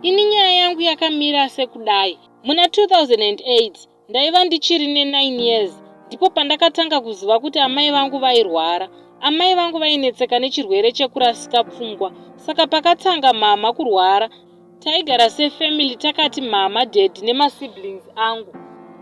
Ini nyaya yangu yakamira sekudai. Muna 2008 ndaiva ndichiri ne9 years, ndipo pandakatanga kuziva kuti amai vangu vairwara. Amai vangu vainetseka nechirwere chekurasika pfungwa. Saka pakatanga mama kurwara, taigara sefamily takati mama, daddy nemasiblings angu.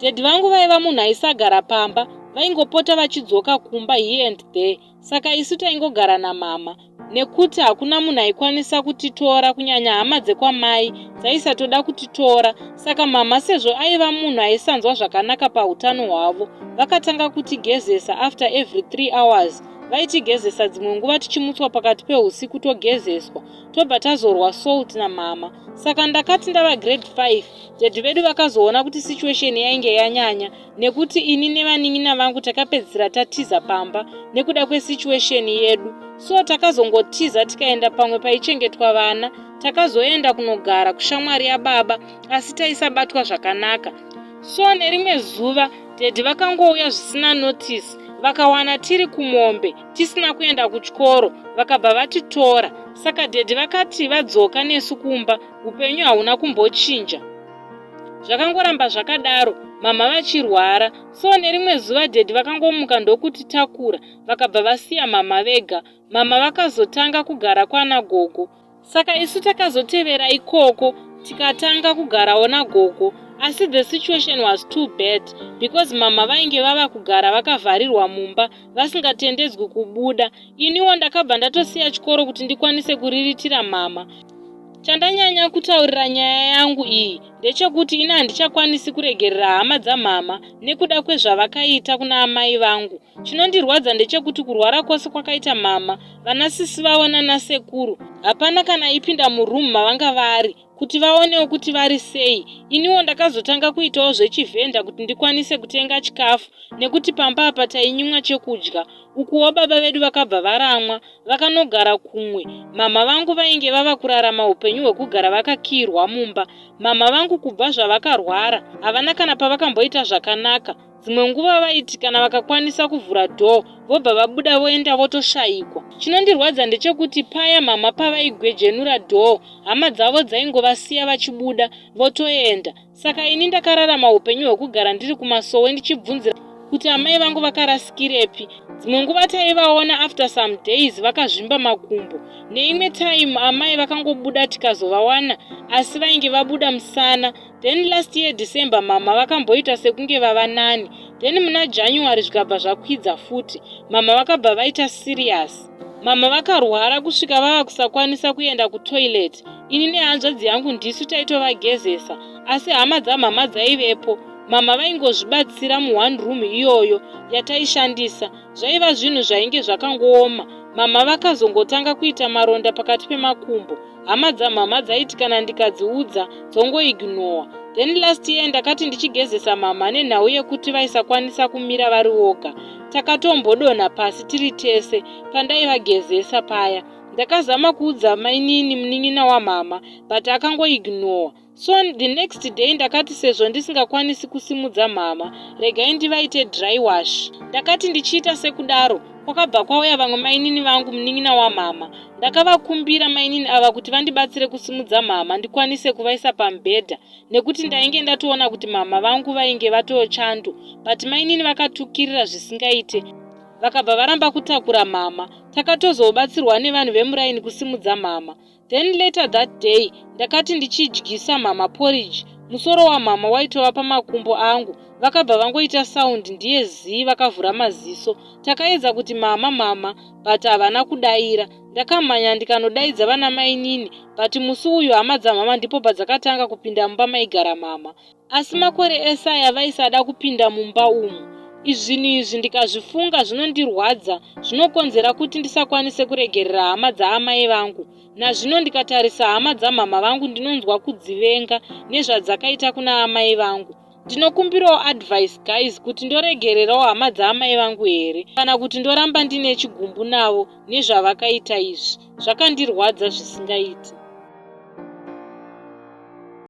Daddy vangu vaiva munhu aisagara pamba, vaingopota vachidzoka kumba here and there. Saka isu taingogara namama nekuti hakuna munhu aikwanisa kutitora, kunyanya hama dzekwamai dzaisatoda kutitora. Saka mama, sezvo aiva munhu aisanzwa zvakanaka pautano hwavo, vakatanga kutigezesa after every 3 hours. Vaitigezesa dzimwe nguva tichimutswa pakati peusiku, togezeswa, tobva tazorwa salt namama. Saka ndakati ndava grade 5, daddy vedu vakazoona kuti situation yainge yanyanya, nekuti ini nevanin'ina vangu takapedzisira tatiza pamba nekuda kwesituation yedu. So takazongotiza tikaenda pamwe paichengetwa vana. Takazoenda kunogara kushamwari yababa, asi taisabatwa zvakanaka. So nerimwe zuva daddy vakangouya zvisina notice, vakawana tiri kumombe tisina kuenda kuchikoro, vakabva vatitora. Saka daddy vakati vadzoka nesu kumba, upenyu hauna kumbochinja, zvakangoramba zvakadaro, mama vachirwara. So nerimwe zuva daddy vakangomuka ndokutitakura, vakabva vasiya mama vega. Mama vakazotanga kugara kwana gogo, saka isu takazotevera ikoko, tikatanga kugarawo nagogo. Asi the situation was too bad because mama vainge vava kugara vakavharirwa mumba, vasingatendedzwi kubuda. Iniwo ndakabva ndatosiya chikoro kuti ndikwanise kuriritira mama. Chandanyanya kutaurira nyaya yangu iyi ndechekuti ini handichakwanisi kuregerera hama dzamama nekuda kwezvavakaita kuna amai vangu. Chinondirwadza ndechekuti kurwara kwose kwakaita mama, vanasisi vavo nanasekuru hapana kana aipinda muroom mavanga vari kuti vaonewo kuti vari sei. Iniwo ndakazotanga kuitawo zvechivendor kuti ndikwanise kutenga chikafu, nekuti pamba apa tainyimwa chekudya. Ukuwo baba vedu vakabva varamwa, vakanogara kumwe. Mama vangu vainge vava kurarama upenyu hwekugara vakakiyirwa mumba. Mama vangu kubva zvavakarwara havana kana pavakamboita zvakanaka. Dzimwe nguva vaiti kana vakakwanisa kuvhura door, vobva vabuda voenda, votoshayikwa. Chinondirwadza ndechekuti paya mama pavaigwejenura door, hama dzavo dzaingovasiya vachibuda votoenda. Saka ini ndakararama upenyu hwekugara ndiri kumasowe ndichibvunzira kuti amai vangu vakarasikirepi. Dzimwe nguva taivaona after some days vakazvimba makumbo. Neimwe time amai vakangobuda, tikazovawana, asi vainge vabuda musana. Then last year December mama vakamboita sekunge vava nani, then muna January zvikabva zvakwidza futi. Mama vakabva vaita serious. Mama vakarwara kusvika vava kusakwanisa kuenda kutoilet. Ini nehanzvadzi yangu ndisu taitovagezesa, asi hama dzamama dzaivepo. Mama vaingozvibatsira muone room iyoyo yataishandisa. Zvaiva zvinhu zvainge zvakangooma. Mama vakazongotanga kuita maronda pakati pemakumbo. Hama dzamama dzaiti kana ndikadziudza, dzongoignora. Then last year ndakati ndichigezesa mama, nenhau yekuti vaisakwanisa kumira vari voga, takatombodonha pasi tiri tese pandaivagezesa paya. Ndakazama kuudza mainini, munin'ina wamama, but akangoignora. So the next day ndakati sezvo ndisingakwanisi kusimudza mama, regai ndivaite dry wash. Ndakati ndichiita sekudaro, kwakabva kwauya vamwe mainini vangu, munin'ina wamama. Ndakavakumbira mainini ava kuti vandibatsire kusimudza mama ndikwanise kuvaisa pamubhedha, nekuti ndainge ndatoona kuti mama vangu vainge vatochando. But mainini vakatukirira zvisingaite, vakabva varamba kutakura mama. Takatozobatsirwa nevanhu vemuraini kusimudza mama. Then later that day ndakati ndichidyisa mama porridge, musoro wamama waitova pamakumbo angu. Vakabva vangoita sound ndiye zii, vakavhura maziso. Takaedza kuti, "Mama, mama," but havana kudayira. Ndakamhanya ndikanodaidza vana mainini, but musi uyu hama dzamama ndipo padzakatanga kupinda mumba maigara mama, asi makore ese aya vaisada kupinda mumba umu. Zvinhu izvi ndikazvifunga zvinondirwadza, zvinokonzera kuti ndisakwanise kuregerera hama dzaamai vangu. Nazvino ndikatarisa hama dzamama vangu, ndinonzwa kudzivenga nezvadzakaita kuna amai vangu. Ndinokumbirawo advice, guys, kuti ndoregererawo hama dzaamai vangu here, kana kuti ndoramba ndine chigumbu navo nezvavakaita izvi? Zvakandirwadza zvisingaiti.